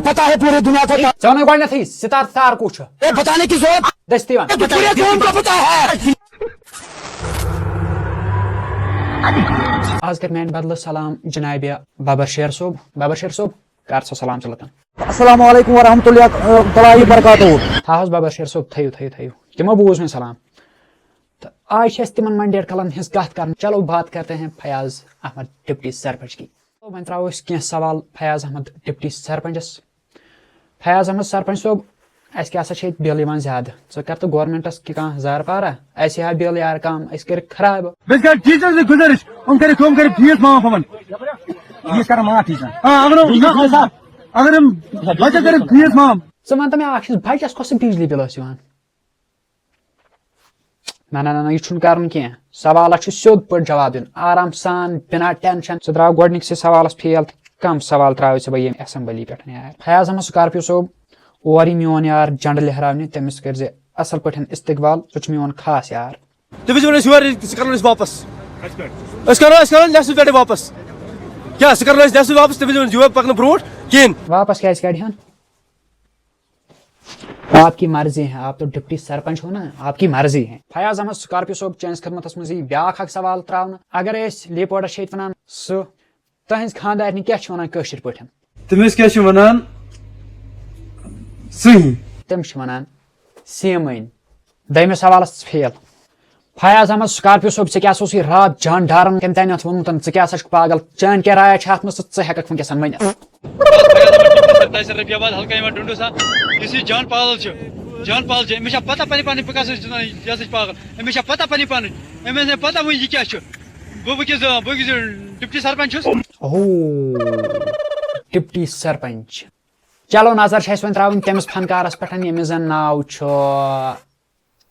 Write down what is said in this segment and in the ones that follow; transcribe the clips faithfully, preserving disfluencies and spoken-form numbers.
پتا ہے پوری دنیا کو۔ ژےٚ ووٚنُے گۄڈٕنیتھٕے، ستار ستار کُس چھُ؟ اے، بتانے کی ضرورت۔ دٔستی وَن۔ اے، پورے قوم کو پتا ہے۔ آز کَرِ میانہِ بدلہٕ سلام جنابِ ببر شیر صٲب۔ ببر شیر صٲب، کر سا سلام چھِ لُکن۔ السلام علیکم ورحمۃ اللہ تعالیٰ وبرکاتہ۔ تھاو حظ ببر شیر صٲب، تھٲیِو، تھٲیِو، تھٲیِو۔ تِمو بوٗز وۄنۍ سلام۔ تہٕ آز چھِ اَسہِ تِمن منڈیٹ کلن ہٕنٛز کتھ کرٕنۍ۔ چلو بات کرتے ہیں فیاض احمد ڈپٹی سرپنچ کی۔ وۄنۍ ترٛاوو أسۍ کینٛہہ سوال فیاض احمد ڈپٹی سرپنچس۔ فیاض احمد سرپنچ صٲب، اَسہِ کیٛاہ سا چھِ ییٚتہِ بِل یِوان زیادٕ؟ ژٕ کر تہٕ گورمنٹس کہِ کانٛہہ زارٕ پارہ، اَسہِ ہا بِل یار کم، أسۍ کٔرِکھ خراب۔ بہٕ چھُس کران ٹیٖچرن سۭتۍ گُزٲرِش، یِم کٔرِکھ، یِم کٔرِکھ فیٖس معاف یِمن۔ فیٖس کران معاف ٹیٖچرن۔ آ، اگر یِم، نہ، نہ، اگر یِم بچن کٔرِکھ فیٖس معاف۔ ژٕ وَن تہٕ مےٚ اکھ چیٖز، بچس کۄس بجلی بِل ٲس یِوان؟ نہ، نہ، نہ، نہ، یہِ چھُنہٕ کرُن کینٛہہ۔ سوالس چھُ سیوٚد پٲٹھۍ جواب دیُن، آرام سان، بنا ٹینشن۔ ژٕ درٛاو گۄڈٕنِکسٕے سوالس فیل، تہٕ کم سوال ترٛاوے ژےٚ بہٕ ییٚمہِ اسمبلی پٮ۪ٹھ یار؟ فیاض احمد سکارپیو صٲب، اور یہِ میون یار جنڈٕ لہراونہِ، تٔمِس کٔرۍ زِ اصل پٲٹھۍ استقبال، سُہ چھُ میون خاص یار۔ تٔمِس وَنو أسۍ یورٕ، سُہ کَرو أسۍ واپس۔ أسۍ کَرو، أسۍ کَرو نہٕ نٮ۪صفہٕ پٮ۪ٹھٕے واپس۔ کیٛاہ، سُہ کَرو أسۍ نٮ۪صفہٕ واپس، تٔمِس وَنو یورٕ پَکنہٕ برونٛٹھ کِہیٖنۍ۔ واپس کیٛازِ کَڑِہَن؟ آپ کی مرضی ہے، آپ تو ڈپٹی سرپنچ ہو نا، آپ کی مرضی ہے۔ فیاض احمد سکارپیو صٲب، چٲنِس خدمتس منٛز یی بیٛاکھ اکھ سوال ترٛاونہٕ۔ اگر أسۍ لیپوڈس چھِ ییٚتہِ وَنان سُہ، تُہٕنٛز خانٛدارنہِ کیٛاہ چھِ وَنان کٲشِر پٲٹھۍ؟ تٔمِس کیٛاہ چھِ وَنان؟ سٕہِنۍ۔ تٔمِس چھِ وَنان سیٖمٕنۍ۔ دوٚیمِس سوالس فیل۔ فیاض احمد سکارپیو صٲب، ژےٚ کیٛاہ سا اوسُے راتھ جان ڈارن کَمہِ تانٮ۪تھ ووٚنمُت؟ ژٕ کیٛاہ سا چھُکھ پاگل؟ چٲنۍ کیٛاہ رایا چھِ اَتھ منٛز تہٕ ژٕ ہٮ۪کَکھ وٕنکیٚس ؤنِتھ؟ ستٲیِس رۄپیہِ بعد ہلکا یِوان ڈُنڈو سا۔ یُس یہِ جان پال چھُ، جان پال چھُ، أمِس چھا پتہ پننہِ پنٕنۍ بہٕ کیٛاہ سا چھُس، یہِ ہسا چھُ پاگل۔ أمِس چھا پتہ پننہِ پنٕنۍ؟ أمِس چھا پتہ وۄنۍ یہِ کیٛاہ چھُ؟ بہٕ وٕنکیٚس، بہٕ وٕنکیٚس ڈپٹی سرپنچ چھُس۔ اوہ، ڈپٹی سرپنچ۔ چلو، نظر چھِ اَسہِ وۄنۍ ترٛاوٕنۍ تٔمِس فنکارس پٮ۪ٹھ، ییٚمِس زن ناو چھُ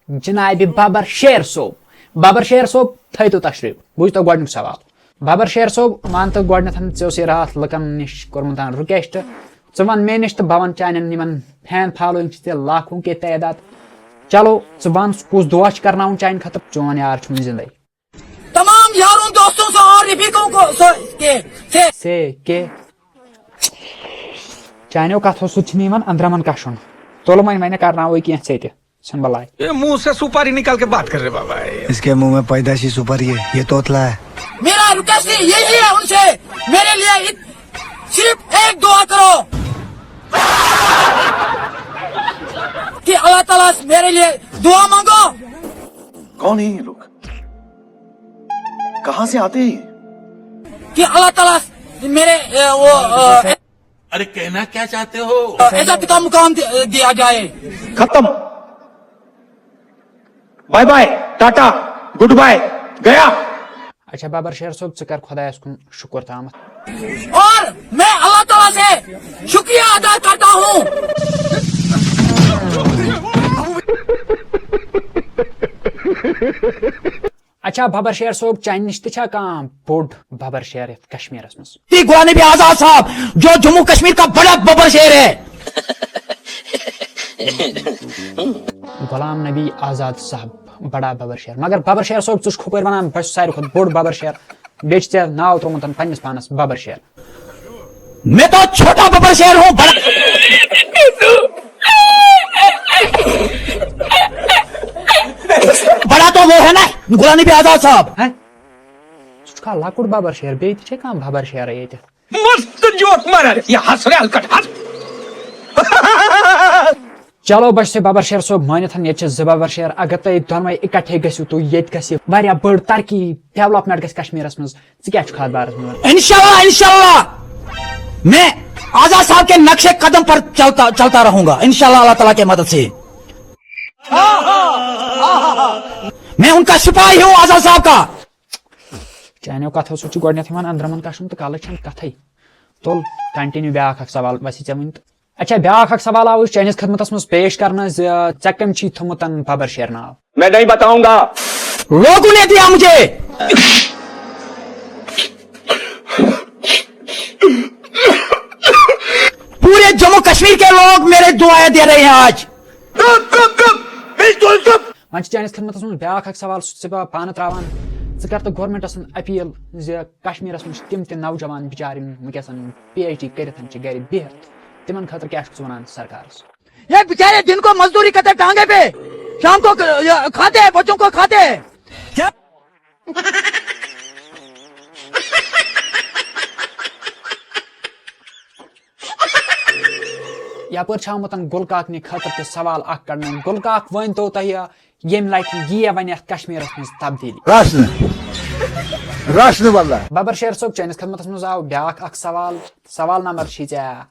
جناب ببر شیر صٲب۔ ببر شیر صٲب، تھٲیتو تشریف، بوٗزتو گۄڈٕنیُک سوال۔ ببر شیر صٲب، مان تہٕ گۄڈٕنٮ۪تھ، ژےٚ اوسُے راتھ لُکن نِش کوٚرمُت request، ژٕ وَن مےٚ نِش تہٕ بہٕ وَنہٕ چانٮ۪ن یِمن fan following چھِ ژےٚ لاکھوں کے تعداد۔ چلو، ژٕ وَن کُس دُعا چھُ کرناوُن چانہِ خٲطرٕ، چون یار چھُ وُنہِ زِندَے۔ تمام یاروں، دوستوں سے اور رفیقوں کو، سو، کے، سے۔ سے کے۔ چانیو کتھو سۭتۍ چھُنہٕ یِوان أنٛدرمن کشُن۔ تُل وۄنۍ، وۄنۍ کرناوے کینٛہہ ژےٚ تہِ، ژھٕن بلاے۔ ये मुंह से सुपारी निकाल के बात कर रहे बाबा। इसके मुंह में पैदाइशी सुपारी है, ये तोतला है। मेरा रिक्वेस्ट यही है उनसे, मेरे लिए इत-, सिर्फ एक दुआ करो कि अल्लाह ताला मेरे लिए दुआ मांगो। कौन है ये लोग? कहाँ से आते हैं ये? कि अल्लाह ताला मेरे, ए, वो, अ, अरे, कहना क्या चाहते हो? अ, इज्जत का मुकाम दि-, दिया जाए। खत्म। Bye bye, tata, goodbye, गया। اچھا ببر شیر صٲب، ژٕ کر خۄدایس کُن شُکر تامَتھ۔ اور میں اللہ تعالیٰ سے شکریہ ادا کرتا ہوں۔ اچھا ببر شیر صٲب، چانہِ نِش تہِ چھا کانٛہہ بوٚڑ ببر شیر یتھ کشمیرس منٛز؟ غلام نبی آزاد صاحب، جو جموں کشمیر کا بڑا ببر شیر ہے۔ غلام نبی آزاد صاحب، بڑا ببر شیر۔ مگر ببر شیر صٲب، ژٕ چھُکھ ہُپٲرۍ ونان بہٕ چھُس ساروی کھۄتہٕ بوٚڑ ببر شیر، بیٚیہِ چھُ ژےٚ ناو ترٛوومُت پننِس پانس ببر شیر۔ میں تو چھوٹا ببر شیر ہوں، بڑا، بڑا تو وہ ہے نا، غلام نبی آزاد صاحب۔ ہیں؟ ژٕ چھُکھا لۄکُٹ ببر شیر؟ بیٚیہِ تہِ چھے کانٛہہ ببر شیرا ییٚتہِ؟ मस्त जोक मारा रे, ये हंस रे हलकट हंस। چلو، بہٕ چھُسے ببر شیر صٲب مٲنِتھ، ییٚتہِ چھِ زٕ ببر شیر۔ اگر تُہۍ دۄنوَے اِکٹھے گٔژھِو، تہٕ ییٚتہِ گژھِ واریاہ بٔڑ ترقی، development گژھِ کشمیرس منٛز۔ ژٕ کیٛاہ چھُکھ اتھ بارس منٛز ونان؟ انشاءاللہ، انشاءاللہ، میں آزاد صاحب کے نقش قدم پر چلتا، چلتا رہوں گا، انشاءاللہ، اللہ تعالیٰ کے مدد سے۔ میں ان کا سپاہی ہوں، آزاد صاحب کا۔ چانیو کتھو سۭتۍ چھُ گۄڈٕنیتھ یِوان أنٛدرمن کشُن تہٕ کلٕچ چھنہٕ کتھے۔ تُل، continue بیٛاکھ اکھ سوال وسی ژےٚ وُنہِ تہٕ۔ اچھا، بیٛاکھ اکھ سوال آو أسۍ چٲنِس خدمتس منٛز پیش کرنہٕ زِ ژےٚ کٔمۍ چھی تھوٚمُت ببر شیر ناو؟ میں نہیں بتاؤں گا۔ لوگوں نے دیا مجھے۔ پورے جموں کشمیر کے لوگ میرے دعائیں دے رہے ہیں آج۔ وۄنۍ چھِ چٲنِس خدمتس منٛز بیٛاکھ اکھ سوال، سُہ چھُ ژےٚ بہٕ پانہٕ ترٛاوان۔ ژٕ کر تہٕ گورمنٹس سۭتۍ appeal زِ کشمیرس منٛز چھِ تِم تہِ نوجوان بِچارِ یِم وٕنکیٚس PhD کٔرِتھ چھِ گرِ بِہِتھ، تِمن خٲطرٕ کیٛاہ چھُکھ ژٕ وَنان سرکارس؟ یہ بیچارے دن کو مزدوری کرتے ٹانگے پہ، شام کو ک-، یہ کھاتے ہیں، بچوں کو کھاتے ہیں۔ کیا؟ یپٲرۍ چھُ آمُت گُل کاکنہِ خٲطرٕ تہِ سوال اکھ کڑنہٕ۔ گُل کاک، ؤنۍ تو تۄہہِ، ییٚمہِ لٹہِ یِیہِ وۄنۍ یتھ کشمیرس منٛز تبدیلی؟ رچھ نہٕ، رچھ نہٕ واللہ۔ ببر شیر صٲب، چٲنِس خدمتس منٛز آو بیاکھ اکھ سوال۔ سوال نمبر شیٚے ژےٚ۔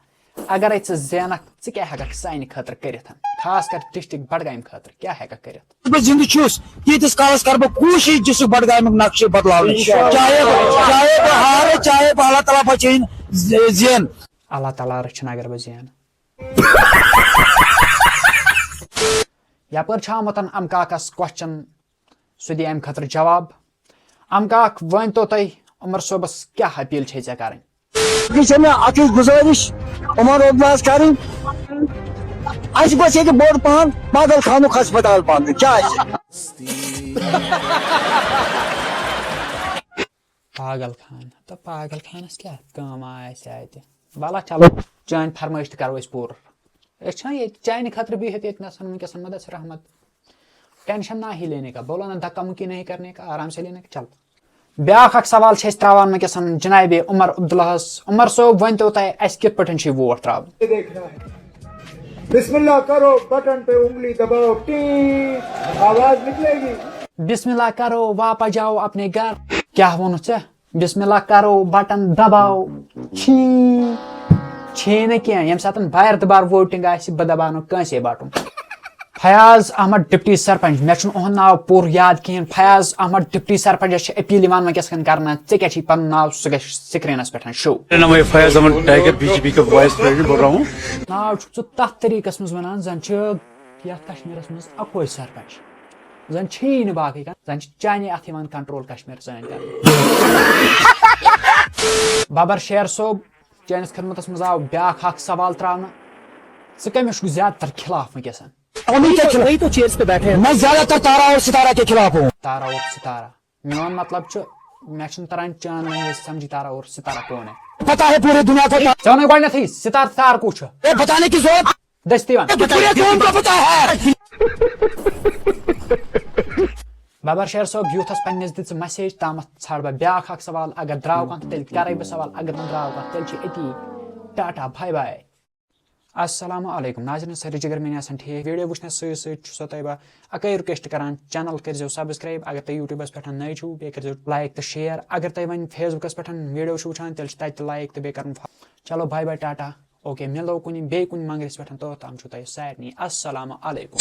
اگرے ژٕ زینکھ، ژٕ کیٛاہ ہٮ۪ککھ سانہِ خٲطرٕ کٔرِتھ؟ خاص کر ڈسٹرکٹ بڈگامہِ خٲطرٕ کیٛاہ ہٮ۪ککھ کٔرِتھ؟ بہٕ زِندٕ چھُس، تیٖتِس کالس کرٕ بہٕ کوٗشِش ڈسٹرکٹ بڈگامیُک نقشہٕ بدلاونٕچ۔ چاہے بہٕ، چاہے بہٕ ہارٕ، چاہے بہٕ اللہ تعالیٰ بچٲیِن ز-، زینہٕ۔ اللہ تعالیٰ رٔچھِن اگر بہٕ زینہٕ۔ یپٲرۍ چھُ آمُت امہٕ کاکس کوسچن، سُہ دِ امہِ خٲطرٕ جواب۔ امہٕ کاک، ؤنۍ تو تۄہہِ عمر صٲبس کیٛاہ اپیل چھے ژےٚ کرٕنۍ؟ یہِ چھےٚ مےٚ اَکٕے گُزٲرِش عمر عبداللہَس کَرٕنۍ، اَسہِ گوٚژھ ییٚتہِ بوٚڑ پَہَن پاگل خانُک ہسپتال بَنُن۔ کیٛازِ؟ پاگل خان؟ تہٕ پاگل خانَس کیٛاہ کٲم آسہِ اَتہِ؟ وَلہٕ چلو، چٲنۍ فرمٲیش تہِ کَرو أسۍ پوٗرٕ۔ أسۍ چھِنہ ییٚتہِ چانہِ خٲطرٕ بِہِتھ ییٚتہِ نَسَن وٕنکیٚسَن مُدثر احمد۔ ٹینشن نہ ہی لینے کا، بولو نا دھکا مکی نہیں کرنے کا، آرام سے لینے کا، چل۔ بیاکھ اکھ سوال چھِ أسۍ تراوان وٕنکیٚس جناب عمر عبداللہس۔ عمر صٲب، ؤنۍ تو تۄہہِ، اَسہِ کِتھ پٲٹھۍ چھِ یہِ ووٹ تراوٕنۍ؟ دیکھنا ہے۔ بسم اللہ کرو، بٹن پہ انگلی دباؤ، ٹین، آواز نکلے گی۔ بسم اللہ کرو، واپس جاؤ اپنے گھر۔ کیٛاہ ووٚنُتھ ژےٚ؟ بسم اللہ کرو، بٹن دباو۔ چھی، چھی نہٕ کینٛہہ۔ ییٚمہِ ساتہٕ بارِ دُبارٕ ووٹنگ آسہِ، بہٕ دباو نہٕ کٲنٛسے بٹُن۔ فیاض احمد ڈپٹی سرپنچ، مےٚ چھُنہٕ اُہُنٛد ناو پوٗرٕ یاد کِہیٖنۍ۔ فیاض احمد ڈپٹی سرپنچس چھِ اپیل یِوان وٕنکیٚس کَن کرنہٕ، ژےٚ کیٛاہ چھُے پنُن ناو؟ سُہ گژھِ سکرینس پٮ۪ٹھ شو۔ میرا نام ہے Fayaz Ahmad Tiger, B J P کا وائس پریزیڈنٹ بول رہا ہوں۔ ناو چھُکھ ژٕ تتھ طریٖقس منٛز ونان زن چھِ یتھ کشمیرس منٛز اکوے سرپنچ۔ زن چھیی نہٕ باقٕے کانٛہہ، زن چھِ چانے اتھ یِوان کنٹرول کشمیر سٲنۍ کرنہٕ۔ بابر شیر صٲب، چٲنِس خدمتس منٛز آو بیاکھ اکھ سوال تراونہٕ۔ ژٕ کٔمِس چھُکھ زیادٕ تر خلاف وٕنکیٚس؟ ہم ہی کیا خلاف؟ وہی تو چیئرز پہ بیٹھے ہیں۔ میں زیادہ تر تارا اور ستارہ کے خلاف ہوں۔ تارا اور ستارہ۔ میون مطلب چھُ، مےٚ چھُنہٕ تران چٲنۍ لینگویج سمجھی، تارا اور ستارہ کون ہے؟ پتا ہے پوری دنیا کو۔ ژےٚ ووٚنُے گۄڈٕنیتھٕے، ستارہ تارٕ کُس چھُ؟ اے، بتانے کی ضرورت۔ دٔستی وَن۔ اے، پوری قوم کو پتا ہے۔ بابر شیر صٲب، یوٗتھس پننِس دِژ مسیج، تامتھ ژھانڈٕ بہٕ بیاکھ اکھ سوال۔ اگر درٛاو کانٛہہ، تیٚلہِ کرے بہٕ سوال۔ اگر نہٕ درٛاو کانٛہہ، تیٚلہِ چھِ أتی ٹاٹا، باے باے۔ السلام علیکم ناظرین، سٲری جگر میٲنۍ آسن ٹھیٖک۔ ویڈیو وٕچھنس سۭتۍ سۭتۍ چھُسو تۄہہِ بہٕ اکٲے رِکویسٹ کران، چینل کٔرزیو سبسکرایب۔ اگر تُہۍ یوٗٹیوٗبس پٮ۪ٹھ نٔے چھِو، بیٚیہِ کٔرزیو لایک تہٕ شیئر۔ اگر تُہۍ وۄنۍ فیس بُکس پٮ۪ٹھ ویڈیو چھِو وٕچھان، تیٚلہِ چھِ تتہِ تہِ لایک تہٕ بیٚیہِ کرُن فا-، چلو باے باے، ٹاٹا۔ اوکے، مِلو کُنہِ بیٚیہِ کُنہِ منگرِس پٮ۪ٹھ، توٚت تام چھُو تۄہہِ سارنٕے السلام علیکم۔